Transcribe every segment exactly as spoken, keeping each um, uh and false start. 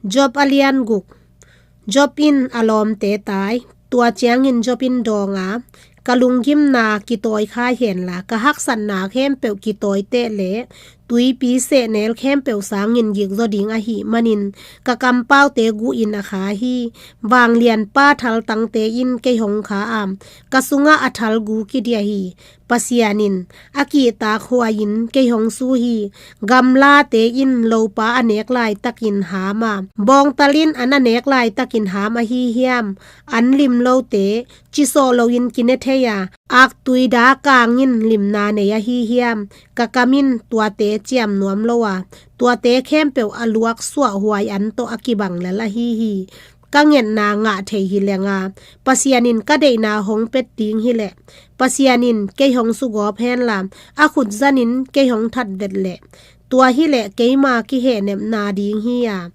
Job a lian guk. Job in a lawmte tai. Tua ciangin Job in dawng a, ka lunggimna kitawi khai henla, ka haksatna khempeuh kitawi teh le tuipi sehnel khempeuh sangin gikzaw ding ahih manin ka kampaute guhin a kha hi. Vanglianpa thaltangte in kei hong kha a, ka sungah a thalgu kidia hi. Pasian in a kihtak huai-in kei hong su hi. Gamlate in lopa a nek laitakin ham a, bawngtal in an a nek laitakin ham ahi hiam? An lim lote cisawh loin kine thei a, aktui da kangin limna nei ahi hiam? Ka kam in tuate ciam nuam lo a, tuate khempeuh a luak suah huai an tawh a kibang lel ahi hi. Ka ngetna ngah thei hi leng a, Pasian in ka deihna hong pet ding hi leh, Pasian in kei hong sugawp henla, a khut zanin kei hong that vet leh, tua hi leh keima kihehnepna ding hi a,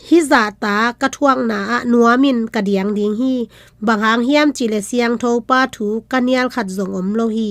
hih zahta ka thuakna ah nuamin ka diang ding hi. Bang hang hiam cih leh siangthopa thu ka nial khat zong om lo hi.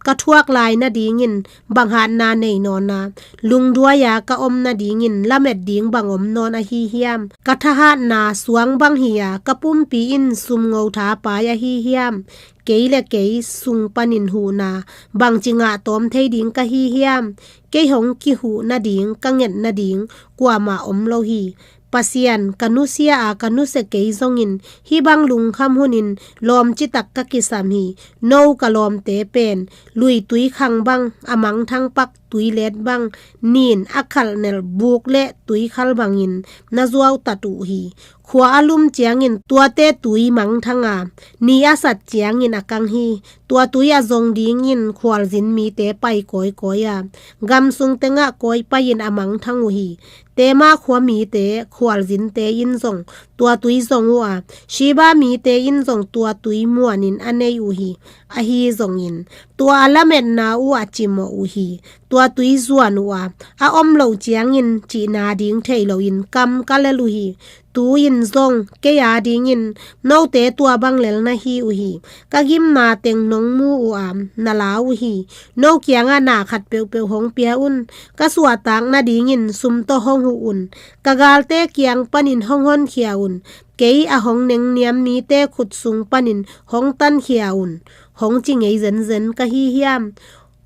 Ka thuak lai nadingin bang hatna nei nawn a, lungduai-a ka om nadingin lamet ding bang om nawn ahi hiam? Ka thahatna suang bang hi-a, ka pumpi in sumngo thapai ahi hiam? Kei le kei sung panin huhna bangci ngah tawm thei ding ka hi hiam? Kei hong kihuh nading, ka nget nading kuamah om lo hi. Pasian, ka nusia a, ka nusia kei zongin hih bang lungkham hunin lawm citak ka kisam hi. No ka lawmte pen luitui khang bang a mangthang pak, tuilet bang nin a khalhnel buk le tuikhal bangin na zuautat uh hi. Khua a lum ciangin tuate tui mangthang a, ni a sat ciangin a kang hi. Tua tui a zong dingin khualzin mite pai kawikawi a, gam sung tengah kawi pai-in a mangthang uh hi. Tema khua mite, khualzinte in zong tua tui zong uh a, Sheba mite in zong tua tui muanin a nei uh hi. Ahi zongin tua a lametna uh a cimawh uh hi. Tua tui zuan uh a, a om loh ciangin cihna ding thei loin kam ka lel uh hi. Tu-in zong kei adingin note tua bang lel na hi uh hi. Ka gimna teng nong mu uh a, na la uh hi. No kiangah na khat peuhpeuh hong pia un. Ka suahtak nadingin sum tawh hong huh un. Ka galte kiang panin hong honkhia un. Kei a hong nengniam mite khut sung panin hong tankhia un. Hong ci ngei zenzen ka hi hiam?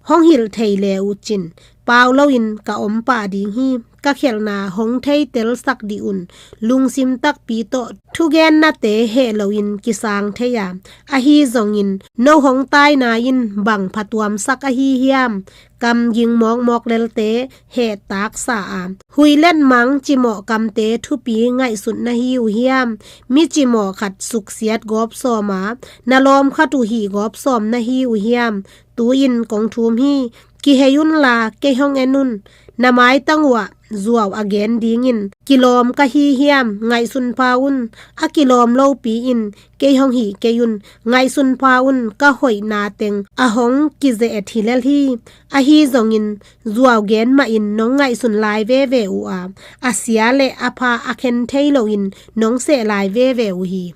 Hong hilh thei le uh cin, pau loin ka om pah ding hi. Ka khialhna hong thei telsak dih un. Lungsim takpi tawh thugennate heh loin kisang thei a, ahi zongin no hong taina in bang phatuamsak ahi hiam? Kam ging mawkmawk lelte heh taksa a, huih letmang cimawh kamte thupi ngaihsut na hi uh hiam? Mi cimawh khat suksiat gawp sawm a, na lawm khat uh hih gawp sawm na hi uh hiam? Tu-in kong thum hi. Kihei unla kei hong en un. Na maitang uhah zuau a gen dingin kilawm ka hi hiam? Ngaihsun pha un. A kilawm lopi-in kei hong hih kei un. Ngaihsun pha un, ka hoihna teng a hong kizeh-et hi lel hi. Ahi zongin zuau gen mahin nong ngaihsun lai veve uh a, a sia le a pha a khen thei loin nong seh lai veve uh hi.